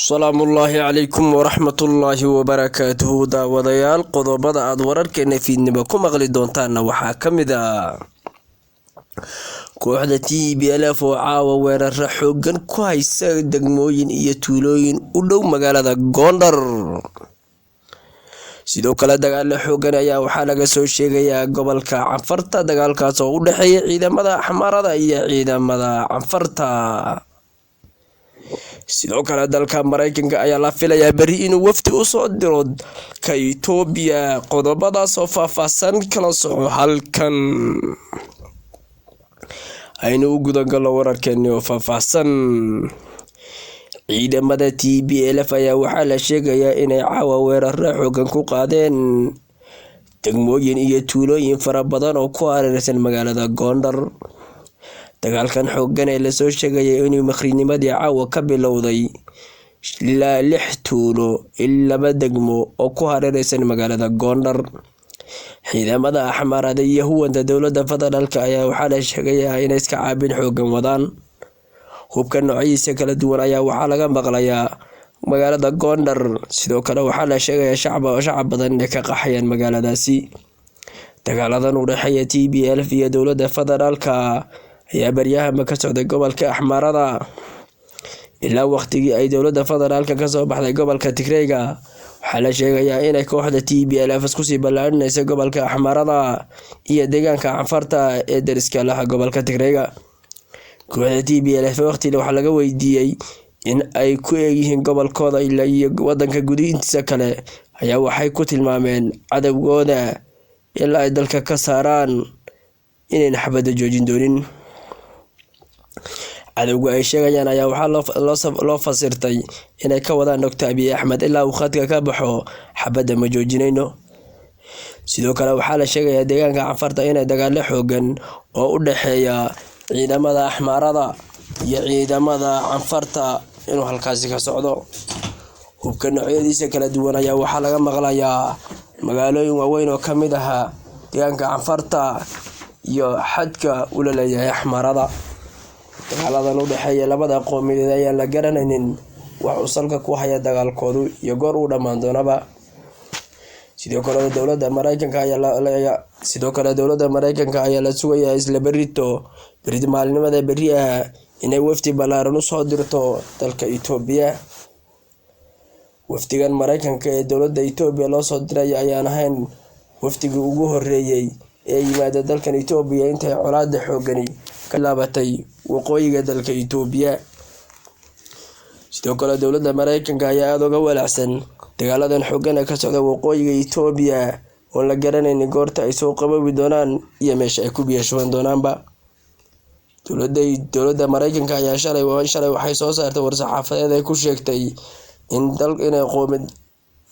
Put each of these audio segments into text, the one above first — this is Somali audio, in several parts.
Asalaamullaahi calaykum waraxmatullaahi wabarakaatuhu. Daawadayaal, qodobada aad wararkeena fiidnimo ku maqli doontaanna waxaa ka mid ah kooxda TPLF oo caawa weeraro xoogan ku haysa degmooyin iyo tuulooyin u dhow magaalada Gondar. Sidoo kale, dagaalo xoogan ayaa waxaa laga soo sheegayaa gobolka Canfarta, dagaalkaas oo u dhexeeya ciidamada Axmaarada iyo ciidamada Canfarta. Sidoo kale, dalka Mareykanka ayaa la filayaa berri inuu wafdi usoo diro dalka Itoobiya. Qodobadaas oo faahfaahsan kala soco halkan. Aynu u gudagalno wararkeeni oo faahfaahsan. Ciidamada TPLF ayaa waxaa la sheegayaa inay caawa weeraro xoogan ku qaadeen degmooyin iyo tuulooyin fara badan oo ku hareeraysan magaalada Gondar. Dagaalkan xoogan ee lasoo sheegayay inuu maqrinimadii caawa ka bilowday ilaa lix tuulo, laba degmo oo ku hareeraysan magaalada Gondar, ciidamada Axmaarada iyo huwanta dowlada federaalka ayaa waxaa la sheegayaa inay iska caabin xoogan wadaan. Hubka noocyadiisa kala duwan ayaa waxaa laga maqlayaa magaalada Gondar. Sidoo kale, waxaa la sheegayaa shacab badan inay ka qaxayaan magaaladaasi. Dagaaladan u dhexeeya TPLF iyo dowlada federaalka ayaa baryahama ka socday gobolka Axmaarada ilaa waqtigii ay dowlada federaalka kasoo baxday gobolka Tigreyga. Waxaa la sheegayaa inay kooxda TPLF iskusii ballaarinaysa gobolka Axmaarada iyo deegaanka Canfarta ee deriska laha gobolka Tigreyga. Kooxda TPLF waqtile waxaa laga weydiiyey in ay ku eegyihiin gobolkooda ilaa iyo wadanka gudihiisa kale ayaa waxay ku tilmaameen cadowgooda ilaa ay dalka ka saaraan inayna xabadda joojin doonin. Cadowga ay sheegayaan ayaa waxaa loo fasirtay inay ka wadaan Doctor Abiy Axmed. Ilaa uu khadka ka baxo, xabadda ma joojinayno. Sidoo kale, waxaa la sheegayaa deegaanka Canfarta inay dagaalo xoogan oo u dhexeeya ciidamada Axmaarada iyo ciidamada Canfarta inuu halkaasi ka socdo. Hubka noocyadiisa kala duwan ayaa waxaa laga maqlayaa magaalooyin waaweyn oo ka mid ahaa deegaanka Canfarta iyo xadka uu la leeyahay Axmaarada. Dagaaladan u dhexeeya labada qowmiyadood ayaan la garanaynin wax uu salka ku haya dagaalkoodu iyo goor uu dhammaan doonaba. Sidoo kale, dowladda Mareykanka ayaa la sugayaa isla berrito, beri maalinimada berri ah, inay wafdi ballaaran usoo dirto dalka Itoobiya. Wafdigan Mareykanka ee dowladda Itoobiya loo soo diray ayaan ahayn wafdigii ugu horeeyay ee yimaada dalkan Itoobiya intay colaada xoogani ka bilaabatay waqooyiga dalka Itoobiya. Sidoo kale, dowladda Mareykanka ayaa aada uga walaacsan dagaaladan xoogan ee ka socda waqooyiga Itoobiya, oon la garanaynin goorta ay soo qaboobi doonaan iyo meesha ay ku biyo shuban doonaanba. Dowladda Mareykanka ayaa shalay waxay soo saartay war-saxaafadeed ay ku sheegtay in dal inay qoomid.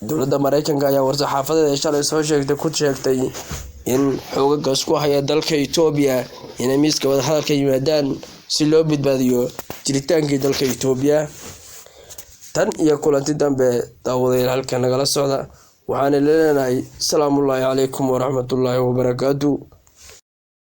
Dowladda Mareykanka ayaa war-saxaafadeed ay shalay soo sheegtay ku sheegtay in xoogaga isku haya dalka Itoobiya inay miiska wadahadalka yimaadaan si loo badbaadiyo jiritaankii dalka Itoobiya. Tan iyo kulanti dambe, daawadayaal, halka nagala socda waxaana leenahay: asalaamullaahi calaykum waraxmatullaahi wabarakaatu.